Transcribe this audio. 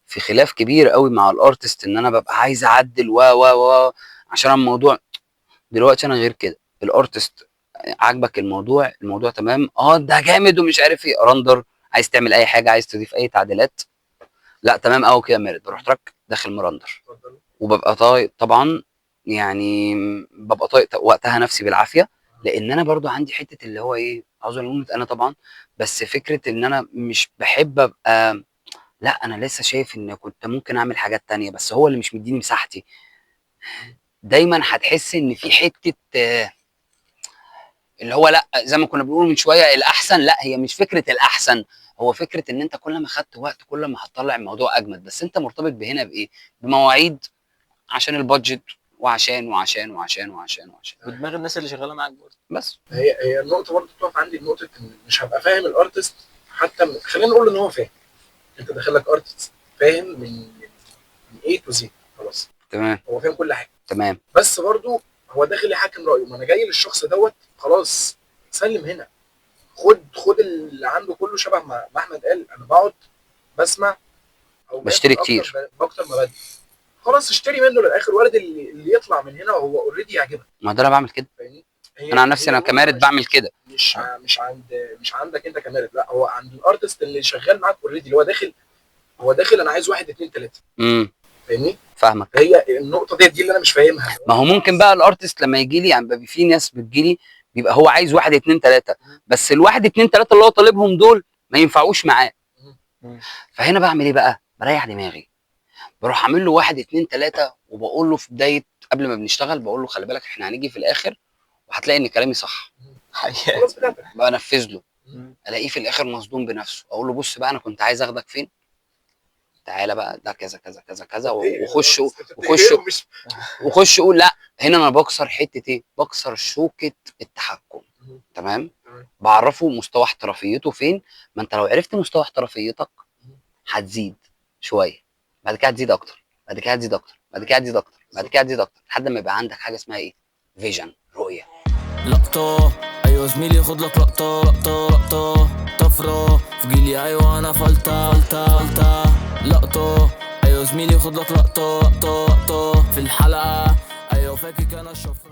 في خلاف كبير قوي مع ال artist، ان انا ببقى عايز اعدل و و و عشان الموضوع. دلوقتي انا غير كده، ال artist عاجبك الموضوع، الموضوع تمام، ده جامد ومش عارف ايه، render، عايز تعمل اي حاجه، عايز تضيف اي تعديلات، لا تمام قوي كده مارد، بروح ترك داخل مرندر. اتفضل. وببقى طايق طبعا، يعني ببقى طايق وقتها نفسي بالعافيه، لان انا برضو عندي حتة اللي هو ايه، عاوز اقول انا طبعا، بس فكرة ان انا مش بحب ابقى، لا انا لسه شايف ان كنت ممكن اعمل حاجات تانية، بس هو اللي مش مديني مساحتي. دايما هتحس ان في حتة اللي هو لا زي ما كنا بنقول من شوية الاحسن، لا هي مش فكرة الاحسن، هو فكرة ان انت كل ما خدت وقت كل ما هتطلع الموضوع اجمد. بس انت مرتبط بهنا بايه؟ بمواعيد، عشان ال budget، وعشان وعشان وعشان وعشان وعشان ودماغ الناس اللي شغالة معاك برضه. بس هي النقطة برضه بتقف عندي نقطة ان مش هبقى فاهم ال artist حتى خلينا نقول ان هو فاهم، انت داخل لك artist فاهم من A to Z، خلاص تمام، هو فاهم كل حاجة، تمام، بس برضه هو داخل يحكم رايه. ما انا جاي للشخص دوت خلاص سلم هنا، خد اللي عنده كله. شبه ما احمد قال، انا بقعد بسمع او بشتري باكل كتير. اكتر ما بدي، خلاص اشتري منه للاخر، وارد اللي يطلع من هنا هو already يعجبك. ما ده انا بعمل كده، فاهمني؟ انا عن نفسي هي انا كمارد بعمل كده. مش عندك انت كمارد، لا هو عند ال artist اللي شغال معاك already، اللي هو داخل، هو داخل انا عايز 1 2 3. فاهمني؟ فاهمك. هي النقطة دي اللي انا مش فاهمها. ما هو ممكن بقى ال artist لما يجي لي، يعني بيبقى في ناس بتجي لي بيبقى هو عايز 1 2 3، بس ال1 2 3 اللي هو طالبهم دول ما ينفعوش معاه. فهنا بعمل ايه بقى؟ بريح دماغي، بروح اعمل له 1 2 3، وبقول له في بداية قبل ما بنشتغل بقول له خلي بالك احنا هنيجي في الاخر وهتلاقي ان كلامي صح. حقيقة. خلاص بتاعتك. بنفذ له، الاقيه في الاخر مصدوم بنفسه، اقول له بص بقى انا كنت عايز اخدك فين، تعالى بقى ده كذا كذا كذا كذا، وخش وخش وخش قول لا. هنا انا بكسر حتة ايه؟ بكسر شوكه التحكم. تمام؟ بعرفه مستوى احترافيته فين. ما انت لو عرفت مستوى احترافيتك هتزيد شوية، بعد كده هتزيد اكتر، بعد كده هتزيد اكتر، بعد كده هتزيد اكتر، بعد كده هتزيد اكتر، لحد ما يبقى عندك حاجة اسمها ايه؟ vision، رؤية. لقطة ايوه زميلي خد لك لقطة لقطة لقطة، طفرة في جيلي ايوه انا فلتة فلتة فلتة، لقطة ايوه زميلي خد لك لقطة لقطة لقطة، في الحلقة ايوه فاكك انا الشفرة.